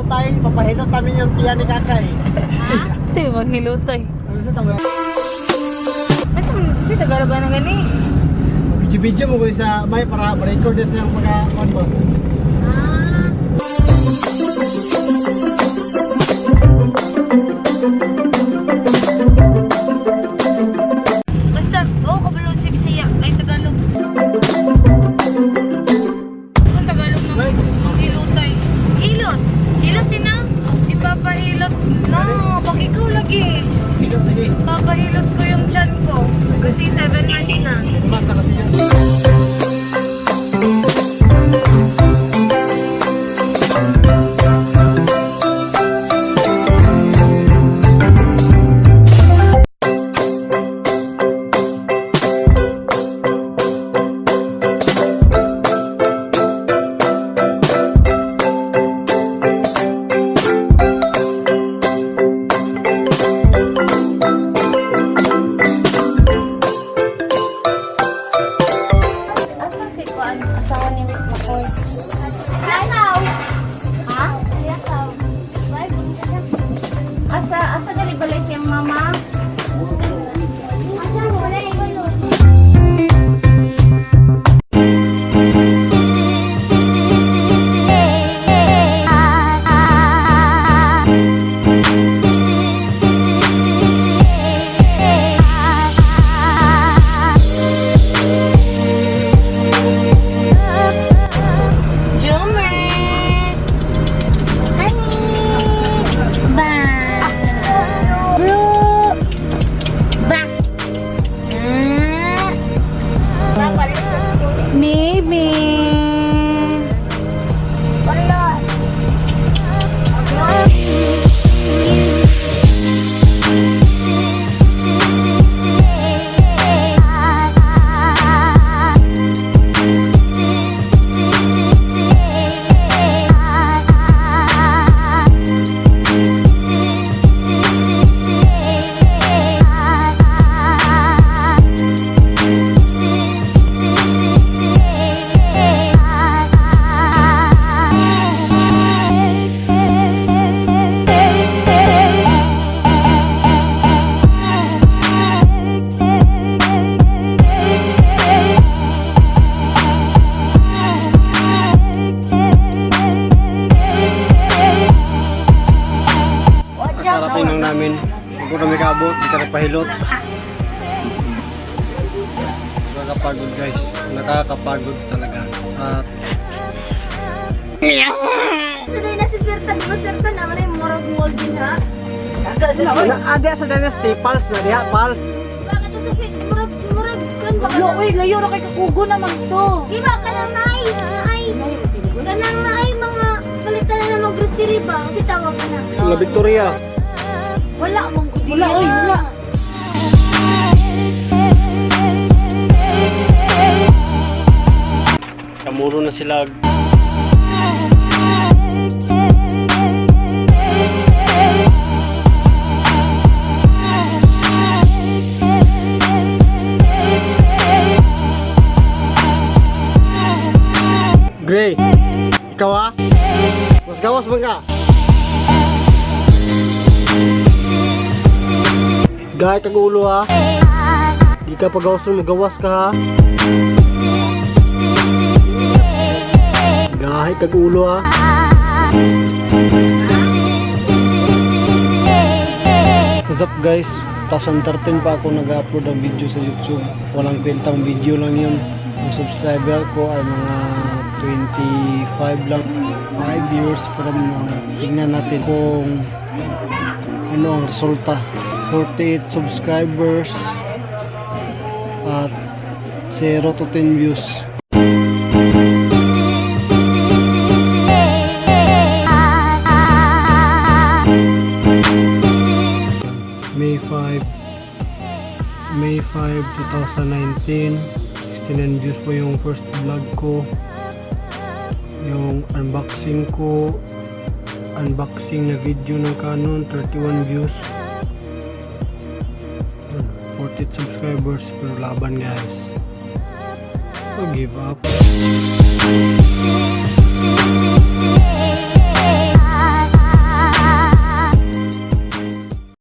Maghilutay, papahilot namin yung tiyan ni Kakay. Sige, maghilutay. Ano sa tama? Asa man si Tagalog na gani? Video-video mo ko sa may para ma-record na siyang mga on ba. Ah. Basta, oo, kabalon si Bisaya. Ay, Tagalog. Ang Tagalog ng maghilutay. Hilot. Hilot din na. Ipapahilot. No, pag ikaw lagi. Hilot lagi. Papahilot ko yung tiyan ko. Kasi 7 months na. Basta kasi yun. Asa si Kuan? Asawa ni Makoy. Lakaw. Ha? Lakaw. Bye, punta. Asa, asa dali balay siyang mama? Asa wala yung Jomer! Honey! Ba! Bro! Ba! Ah. Maybe. Wala. Kakarating lang namin. Huwag kami kaabot, hindi ka nagpahilot. Nakakapagod, guys. Nakakapagod talaga. At Sa na si Sir Tan, ba Sir Tan, naman ay murag mall din ha? Ada sa dynasty, pulse na diha, pulse. Bakit sa fake murag murag kan ba? Lo, uy, layo ra kay kakugo naman to. Di ba kanang naay naay kanang naay mga palitan na mga grocery ba? Kasi tawag ka na. La Victoria. Wala man ko Wala, oy, wala. Kamuro na sila. Gray, ikaw ah? Mas gawas man ka? Gay kag ulo ha? Di ka pagawas mo, gawas ka ha? Gahi kag ulo ha? What's up, guys? 2013 pa ako nag-upload ng video sa YouTube. Walang kwentang video lang yun. Ang subscriber ko ay mga 25 lang. 5 years from now. Tingnan natin kung ano ang resulta. 48 subscribers at 0 to 10 views. May 5, May 5, 2019, 69 views po yung first vlog ko, yung unboxing ko, unboxing na video ng Canon, 31 views. 48 subscribers, pero laban, guys, don't give up.